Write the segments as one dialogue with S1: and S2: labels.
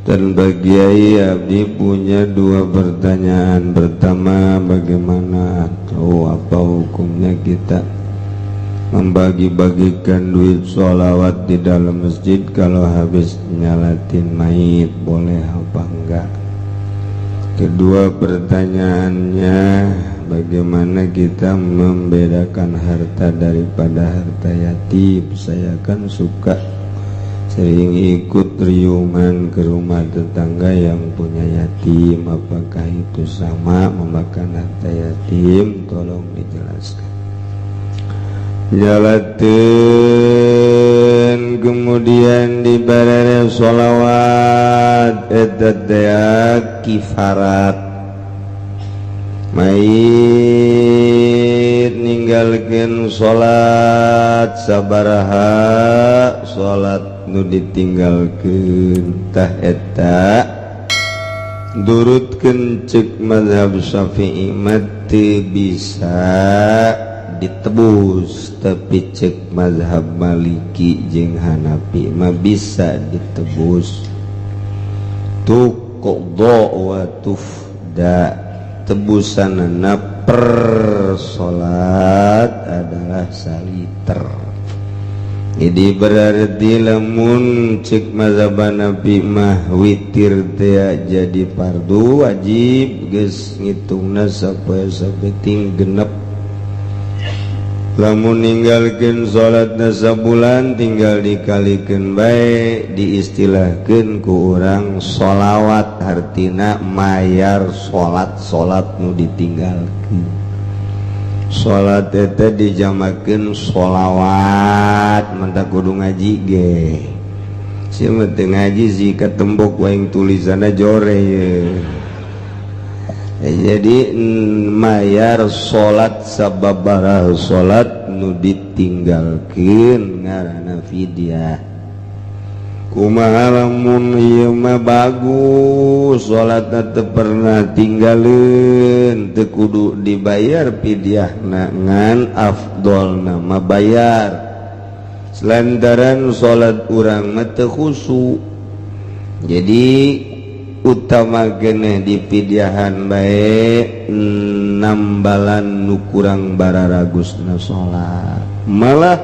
S1: Dan bagi Kiai, Abdi punya dua pertanyaan. Pertama, bagaimana atau apa hukumnya kita membagi-bagikan duit sholawat di dalam masjid kalau habis nyalatin mayit, boleh apa enggak? Kedua pertanyaannya, bagaimana kita membedakan harta daripada harta yatim? Saya kan suka sering ikut riungan ke rumah tetangga yang punya yatim. Apakah itu sama memakan harta yatim? Tolong dijelaskan. Nyalatin, kemudian dibarere sholawat, eta teh kifarat. Mayit ninggalkeun salat, sabaraha salat nu ditinggalkeun, tah eta durutkeun cek mazhab Syafi'i mah teu bisa ditebus, tapi cek mazhab Maliki jeung Hanafi mah bisa ditebus, tuqda wa tufda. Tebusanana per salat adalah saliter. Jadi berarti lamun cek mazhab Hanafi mah witir teh jadi fardu wajib, geus ngitungna sapoe sapeting genep. Lamun ninggalkeun salatna sabulan, tinggal dikalikeun bae. Diistilahkeun ku urang sholawat, hartina mayar salat, salat nu ditinggalkeun. Salat eta dijamakeun sholawat, mantak kudu ngaji ge. Sia mah teu ngaji sih, katembok waing tulisanna jore ye. Jadi mayar salat sababaraha salat nu ditinggalkeun, ngaranna fidyah. Kumaha lamun ieu mah bagus, salatna teu pernah tinggalin, teu kudu dibayar fidyahna, ngan afdolna mah bayar, lantaran salat urang mah teu khusyuk. Jadi utama geneh dipidyahan bae, nambalan nu kurang bararagusna salat. Malah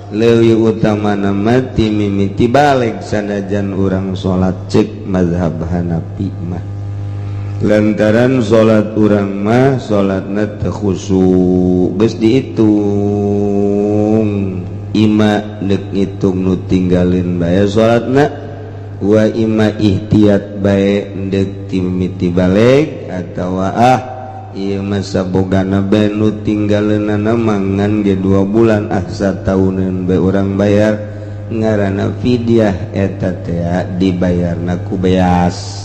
S1: leuwih utama nama ti mimiti balik, sanajan urang salat cek mazhab Hanafi mah, lantaran salat urang mah salatna teu khusyuk. Geus dihitung, ima deuk ngitung nu tinggalin bae salatna, wa ima ihtiyat bae deuk timiti balik, atawa ah, ieu mah sabogana bae nu tinggaleunana mangan ge 2 bulan, ah, satauneun bae urang bayar, ngaranna fidyah. Eta teh dibayarna ku beas.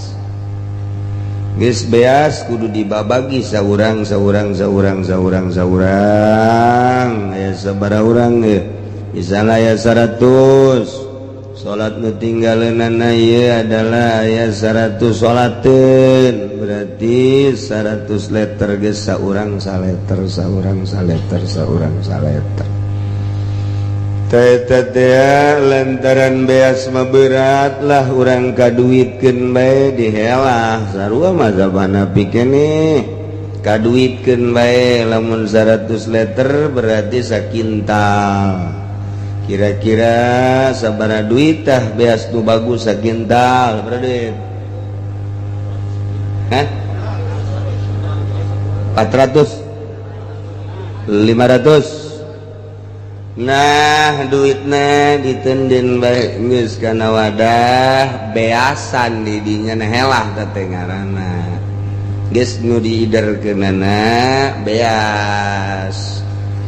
S1: Geus beas kudu dibabagi saurang saurang saurang saurang saurang. Aya sabaraha urang ge, misalnya aya 100 salat nu tinggaleunana ieu adalah aya 100 salateun, berarti 100 liter. Geus saurang saleter, saurang saleter, saurang saleter. Teh teh lantaran beas mah berat lah, urang kaduitkeun bae, dihelah sarua mazhab Hanafi keneh, kaduitkeun bae. Lamun 100 liter berarti sakintal. Kira-kira sabaraha duit tah beas nu bagus sakintal? Berapa duit? Hah? 400, 500. Nah, duitnya ditenden bae geus kana wadah beasan di dinya. Nah, helah teh ngaranna geus nu diiderkeunana beas.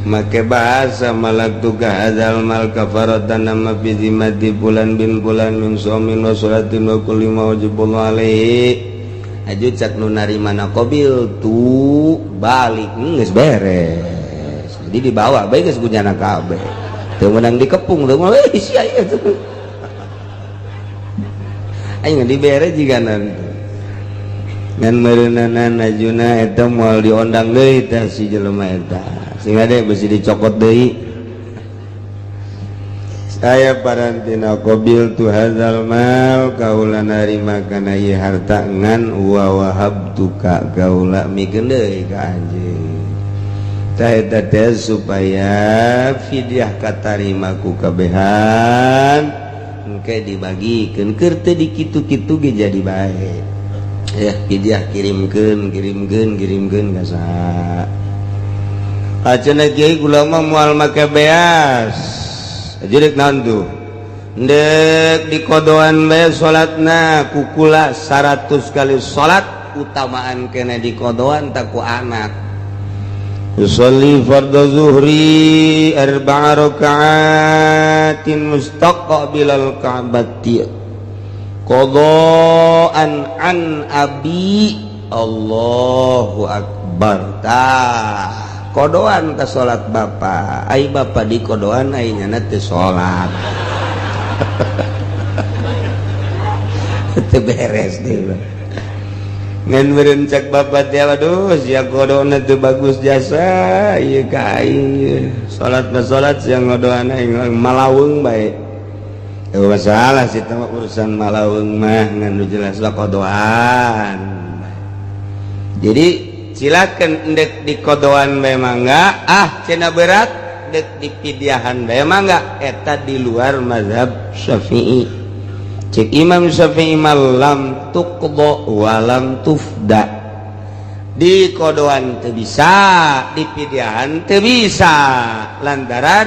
S1: Make bahasa malaktuka hadzal mal kafaratan nama fi zimmati fulan bin fulan min shaumin wa sholatin wa kulli ma wajibullah alaihi. Aju cak nu narimana qabil tu balik, geus beres. Jadi dibawa bae, geus kunyana kabeh, teu meunang dikepung, teu moal sia ieu tuh. Aing dibere jiga nanti ngan meureunana najuna eta moal diondang deui teh si jelema eta, sehingga deh besi dicokot deui. Aya parantina qabiltu hadzal mal, kaula narima kana ieu harta, ngan wa wahabtuka, kaula mikeun deui ka anjeun. Tah, eta teh supaya fidyah katarima ku kabehan. Engke dibagikeun, keur teu dikitu-kitu ge jadi bae ya. Fidyah kirimkeun, kirimkeun, kirimkeun ka saha? Acenah, "Kiai, kula mah moal make beas." Jadi naon tuh? Ndek dikodoan bae salatna ku kula 100 kali salat, utamaan kena dikodoan tak ku anak. Yusalli fardhu zuhri arba'a raka'atin mustaqbilal ka'bati qadaan an abi. Allahu akbar. Tah, kodoan ke salat bapak. Ai bapak di kodoan, ai nyana teu salat, teu beres deui. Ngan meureun cek bapak teh, "Aduh, sia kodona teu bagus jasa ieu ka aing. Salat mah salat, sia ngodoan aing malaweung bae." Euweuh masalah sih mah, urusan malaweung mah, ngan nu jelas lah kodoan. Jadi silakan, ndek di kodoan bae mangga, ah cenah berat, dek di pidiahan bae mangga. Eta di luar mazhab Syafi'i. Cek Imam Syafi'i, lam tuqda wa lam tufda. Di kodoan teu bisa, di pidiahan teu bisa, lantaran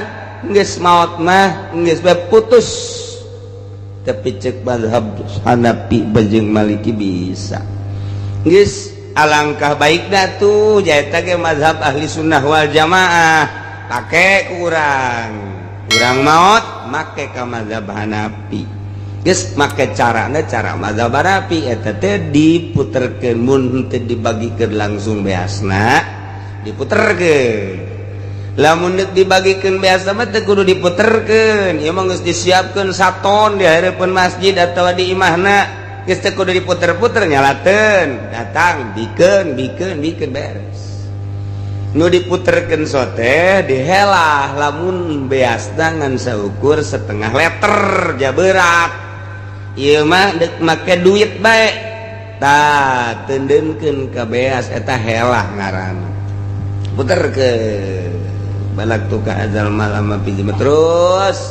S1: geus maot mah geus bae putus. Tapi cek mazhab Hanafi bajeng Maliki bisa. Geus alangkah baiknya tuh jaeta ge mazhab Ahli Sunnah wal Jamaah pake. Kurang kurang maot make ka mazhab Hanafi, geus make carana cara mazhab Hanafi. Eta teh diputerkeun, mun teu dibagikeun langsung beasna diputerkeun. Lamun deuk dibagikeun beasna mah teu kudu diputerkeun. Ieu mah geus disiapkeun saton di hareupeun masjid atawa di imahna, geus teu kudu diputer-puter, nyalateun, datang, bikeun, bikeun, bikeun, beres. Nu diputerkeun sote dihelah, lamun beasna ngan saukur setengah liter ja berat. Ieu mah deuk make duit bae, tah teundeunkeun ka beas, eta helah ngaranna. Puterkeun balagtuka hadzal mal amma fi terus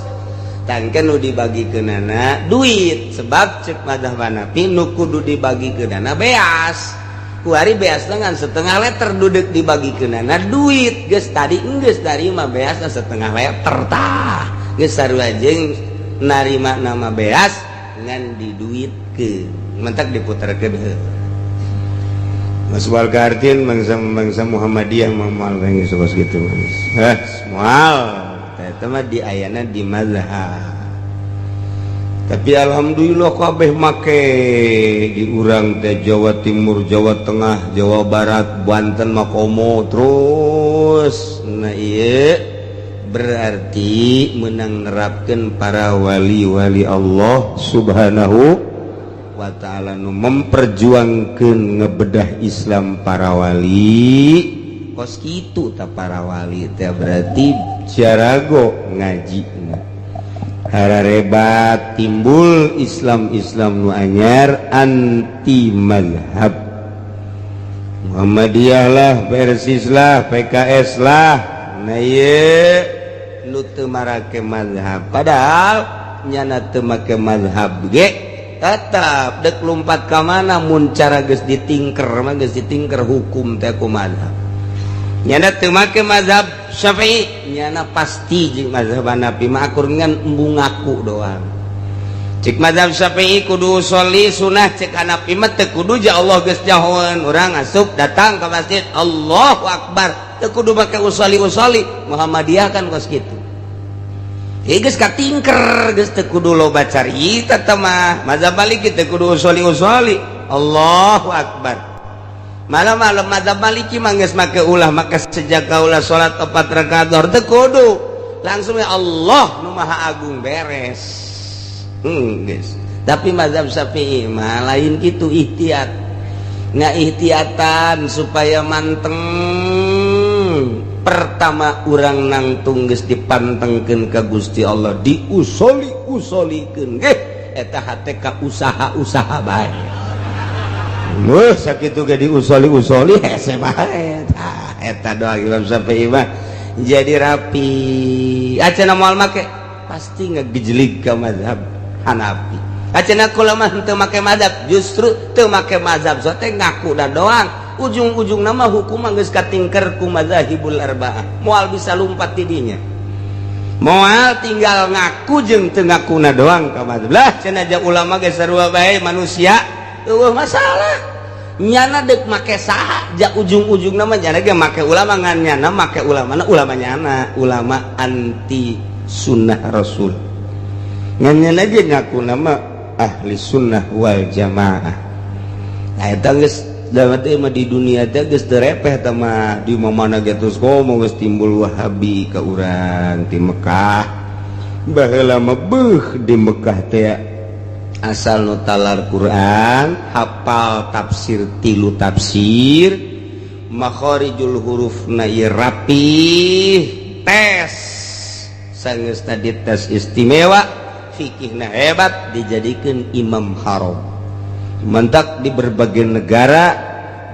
S1: tangken nu dibagikeunana duit, sebab cek mazhab Hanafi nu kudu dibagikeunana beas. Kuari beas dengan setengah liter, duduk dibagikeunana duit, geus tadi geus narima beas setengah liter. Tah, geus sarua jeung narima nama beas ngan diduitkeun, mentak diputerkeun heuh. Mas wal kartin bangsa bangsa Muhammadiyah mah moal geus gitu. Heh, moal. Eta mah di ayana di mazhab. Tapi alhamdulillah kabeh make di urang teh, Jawa Timur, Jawa Tengah, Jawa Barat, Banten makomo terus. Nah, iya berarti menang nerapkan para wali-wali Allah Subhanahu wa ta'ala nu memperjuangkan ngebedah Islam. Para wali kos kitu tak, para wali teh berarti jarago ngaji harebat, timbul Islam Islam nu anyar, anti mazhab. Muhammadiyah lah, Persis lah, PKS lah. Nah, ieu nu teu marake mazhab, padahal nyana teu make mazhab ge tetap dek lumpat ka mana. Mun cara geus ditingker mah geus ditingker hukum teh ku mazhab. Nyana teu make mazhab Syafi'i, nyana pasti jeung mazhab Hanafi mah akur, ngan embung ngaku doang. Cek mazhab Syafi'i kudu sholli sunah, cek Hanafi mah teu kudu. Ja Allah geus nyahoeun, urang asup datang ke masjid, Allahu akbar, teu kudu make usolli usolli. Muhammadiyah kan kos kitu. Ieu geus katingker, geus teu kudu loba carita teh mah. Mazhab Maliki teu kudu usolli usolli, Allahu akbar. Malam-malam mazhab Maliki mah geus make ulah, maka sejak kaula salat 4 rakaat zuhur teu kudu, langsung ya Allah nu Maha Agung, beres. Guys, tapi mazhab Syafi'i mah lain gitu, ihtiyat nggak, ihtiyatan supaya manteng. Pertama urang nangtung geus dipantengkeun ka Gusti Allah, diusoli-usolikeun ge eta hate ka usaha-usaha bae. Wah, sakitu ge diusoli-usoli hese bae. Tah eta doa Imam Syafi'i mah jadi rapi. Acana moal make pasti ngegejlig ka mazhab Hanafi. Acana kula mah henteu make mazhab, justru teu make mazhab so teh ngaku da doang. Ujung-ujung nama hukum geus katingker ku mazahibul arba'ah. Moal bisa lumpat ti dinya. Moal tinggal ngaku jeung teu ngakuna doang ka mazhab. Lah cenah aja ulama ge sarua bae manusia, eueuh masalah. Nyana deuk make saha ja ujung-ujung nama nyana ge make ulama ngan nyana make ulama na ulama nyana, ulama anti sunnah rasul. Ngan nyana ge ngaku nama ahli sunnah wal jamaah. Nah eta geus da teh mah di dunia teh geus teu repeh teh mah di mana ge terus komo geus timbul Wahabi ka urang di Mekah. Baheula mah beuh di Mekah teh asal nu talar Quran, hafal tafsir tilu tafsir, makharijul hurufna ieu rapih, tes sanggeus tadi tes istimewa, fikihna hebat, dijadikeun imam haram. Mentak di berbagai negara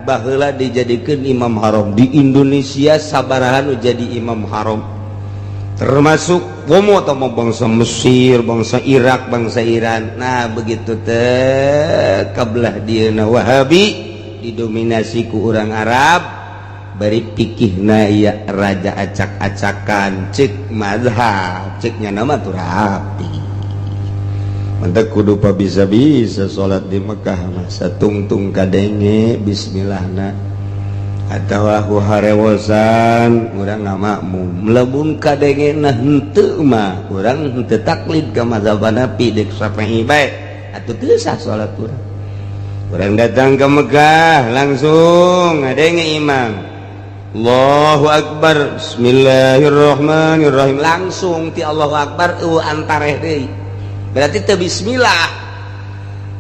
S1: baheula dijadikan imam haram. Di Indonesia sabaraha nu jadi imam haram, termasuk komo atau bangsa Mesir, bangsa Irak, bangsa Iran. Nah begitu teh kabelah dieuna Wahabi didominasi ku urang Arab, bari pikihna ieu raja acak-acakan cek mazhab ceknya nama tuh rapi. Mantap kudu pa bisa-bisa salat di Mekah mah satungtung kadenge bismillahna atawa harewosan urang ngamakmum. Lamun kadenge na henteu mah urang henteu taklid ka mazhab Hanafi deuk Syafi'i bae atuh teu sah salat urang. Urang datang ke Mekah langsung ngadenge imam Allahu Akbar, bismillahirrahmanirrahim, langsung ti Allahu Akbar eueuh antareh deui, berarti teu bismillah.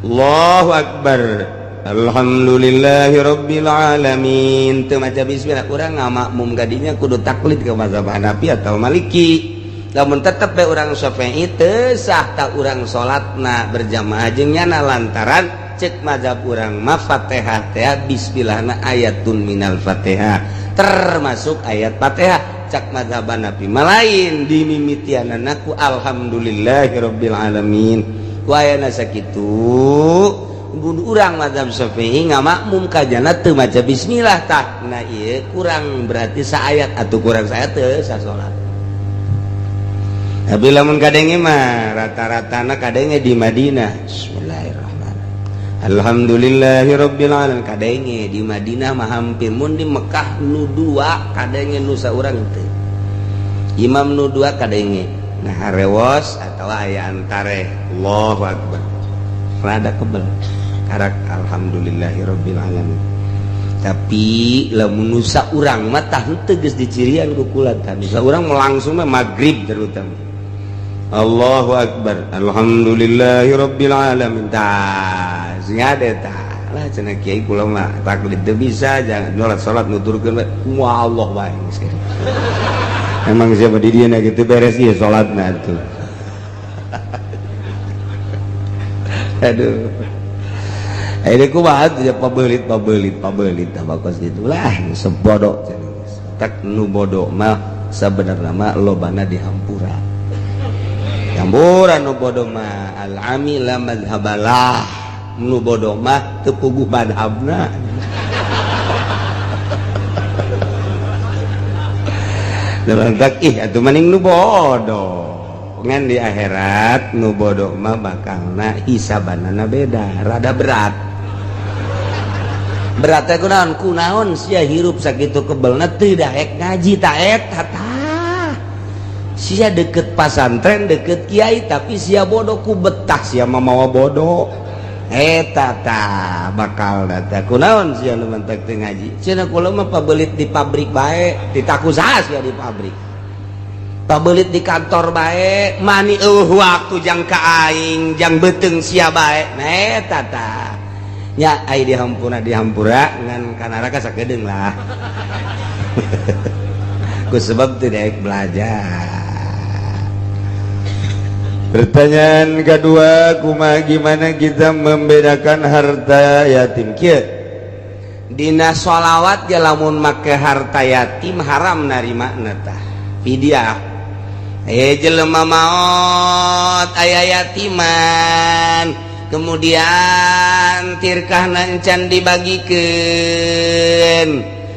S1: Allahu Akbar, alhamdulillahirabbil alamin, teu maca bismillah. Urang ngamakmum kadinya kudu taklid ke mazhab Hanafi atau Maliki. Lamun tetep bae urang Syafi'i teu sah tak urang salatna berjamaah jeung nyana, lantaran cek mazhab urang mah Fatihah teh bismillahna ayatun minal Fatihah, termasuk ayat Fatihah. Cak mazhab Hanafi mah lain, dimimitianana ku alhamdulillahirabbil alamin. Ku ayana sakitu urang mazhab Syafi'i ngamakmum kajana teu maca bismillah tah. Nah ieu kurang berarti saayat atau kurang saayat teu sah salat. Tapi lamun kadenge mah rata-ratana kadenge di Madinah bismillahirrahmanirrahim alhamdulillahirabbil alamin, kadenge di Madinah mah hampir. Mun di Mekah nu dua kadenge, nu saurang teu, imam nu dua kadenge. Nah harewos atau aya antare Allahu Akbar rada kebel karak alhamdulillahirabbil alamin. Tapi lamun nu saurang mah tah henteu geus dicirian ku kula tah. Nu saurang langsung mah maghrib terutama Allahu Akbar alhamdulillahirabbil alamin tah sing ade tah lah cenah kiai kula mah taklid teu bisa, jangan salat salat nuturkeun we kumaha Allah wae geus. Emang siapa di dieu gitu beres ieu salatna atuh. Aduh. Ini kumaha tuh ya pabelit pabelit pabelit tah bakos gitu lah sebodoh cenah. Tak nu bodoh mah sabenerna mah lobana dihampura. Hampura nu bodoh mah al-ami la madhabalah, nu bodoh mah teu puguh madhabna. Lantak ih atuh maning nu bodoh ngan di akhirat nu bodoh mah bakalna hisabanana beda, rada berat. Berat teh kunaon kunaon sia hirup sakitu kebelna teu daek ngaji ta eta tah. Sia deket pasantren deket kiai tapi sia bodoh ku betah sia mah mawa bodoh. Eta tah bakal teh kunaon sia nu mentek teu ngaji. Cenah kula mah pabelit di pabrik bae, ditaku saha sia di pabrik. Pabelit di kantor bae, mani eueuh waktu jang ka aing, jang beuteung sia bae. Nah eta tah. Nya ai dihampura dihampura ngan ka neraka sakedeung lah. Ku sebab tidak belajar. Pertanyaan kedua, kumaha, gimana kita membedakan harta yatim? Kieu, dina sholawat ge lamun make harta yatim haram narima tah fidyah. Eh, jelema maot aya yatiman, kemudian tirkah encan dibagikeun.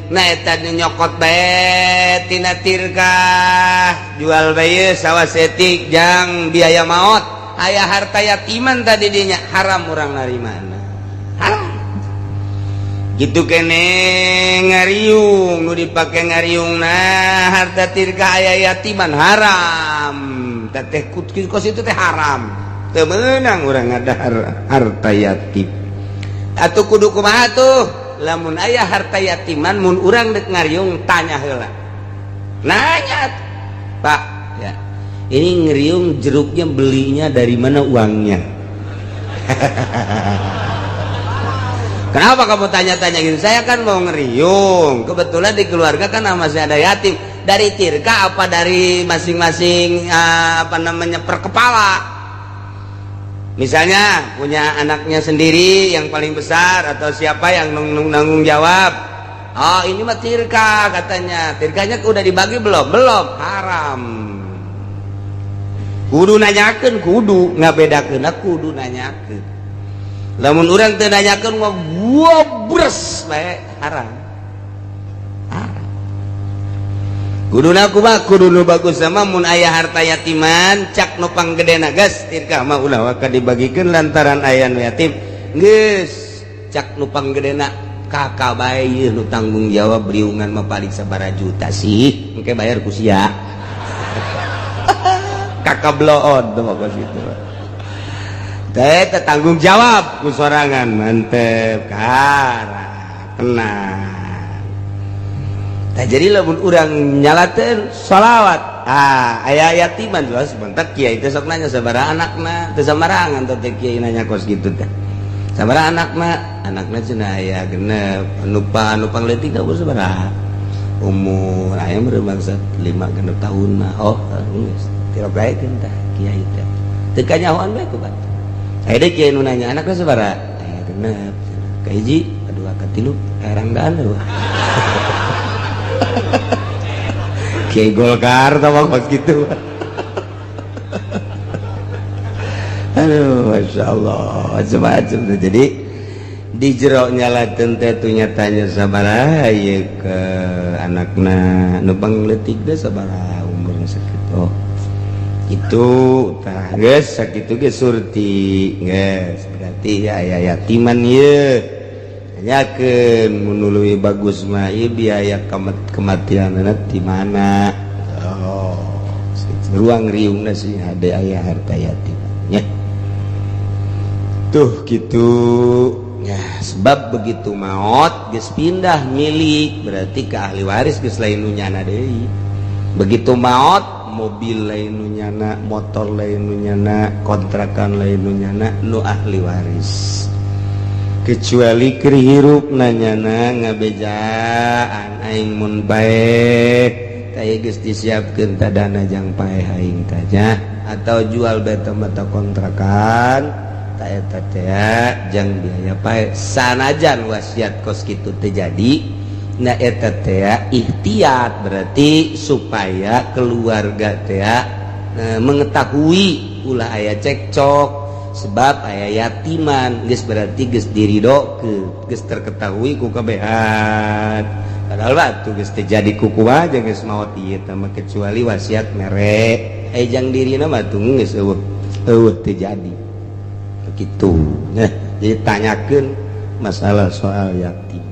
S1: Nah, eta nyokot bae tina tirkah, jual bae sawah saeutik jang biaya maot, aya harta yatiman tadi dinya, haram urang narimana, haram. Gitu kene ngariung, nu dipake ngariung, nah, harta tirkah aya yatiman, haram teteh. Kos itu teh haram, teu meunang urang ngadahar harta yatim. Atuh kudu kumaha tuh lamun aya harta yatiman? Mun urang dek ngariung, tanya heula, nanya, "Pak, ya, ini ngeriung jeruknya belinya dari mana uangnya?" "Kenapa kamu tanya-tanya gitu?" "Saya kan mau ngeriung, kebetulan di keluarga kan masih ada yatim. Dari tirka apa dari masing-masing, apa namanya, per kepala? Misalnya punya anaknya sendiri yang paling besar atau siapa yang nanggung, nanggung jawab?" "Oh, ini mah tirka," katanya. "Tirkanya udah dibagi belum?" "Belum." Haram. Kudu nanyakeun, kudu ngabedakeun, kudu nanyakeun. Lamun urang teu nanyakeun mah gua bres bae, haram, haram. Kuduna kumaha? Kudu nu bagus sama mun aya harta yatiman, cak nu panggedena, "Geus, tirkah mah ulah waka dibagikeun lantaran aya nu yatim." Geus, cak nu panggedena, "Kakak bae ieu nu tanggung jawab riungan mah, paling sabaraha juta sih, engke bayar ku sia." Kakak bloon tuh mah kitu teh, tanggung jawab ku sorangan, mantep, kara tenang. Nah, jadi lamun urang nyalakeun sholawat, ah, aya yatiman, jelas sebentar kiai teh sok nanya sabaraha anakna. Teu sambarangan teh kiai nanya kos gitu teh. "Sabaraha anakna?" "Anakna cenah aya 6." "Anu pa anu pangletik umur sabaraha?" "Umur aya meureun bangsa 5 6 tahun mah." "Oh, geus tirogaekeun tah kiai teh." Teu kanyahoan bae ku batur. Aya deui kiai nu nanya, "Anakna sabaraha?" "Aya 6." "Kahiji, kadua, katilu, erangdaan." Kiai Golkar tah kos gitu. Aduh, masya Allah, macam-macam tuh. Jadi di jero nyalakeun teh tuh nyatanya sabaraha ieu ke anakna, nu pangletik teh sabaraha umurna, sakitu. Oh, itu tah geus sakitu ge surti geus, berarti ya aya yatiman ieu. Nanyakeun mun leuwih bagus mah ieu biaya kematianana di mana. Oh, ruang riungna sih ada aya harta yatim nya tuh gitu ya. Sebab begitu maut geus pindah milik, berarti ke ahli waris, geus lain nu nyana deui. Begitu maut, mobil lain nu nyana, motor lain nu nyana, kontrakan lain nu nyana, nu ahli waris. Kecuali keur hirup nanyana ngabejaan, "Aing mun bae teh geus disiapkeun tah dana jang paeh aing tah," atau jual beta mata kontrakan tah eta teh jang biaya paeh. Sanajan wasiat kos kitu teu jadi, nah, eta teh ikhtiat, berarti supaya keluarga teh mengetahui ulah aya cekcok sebab aya yatiman. Geus berarti geus diridokeun, geus terketahui ku kabehan. Padahal batu geus teu jadi kuku aja, geus maot ieu teh mah, kecuali wasiat mere jang dirina mah tuh geus eueuh eueuh, teu jadi begitu. Nah, jadi tanyakeun masalah soal yatim.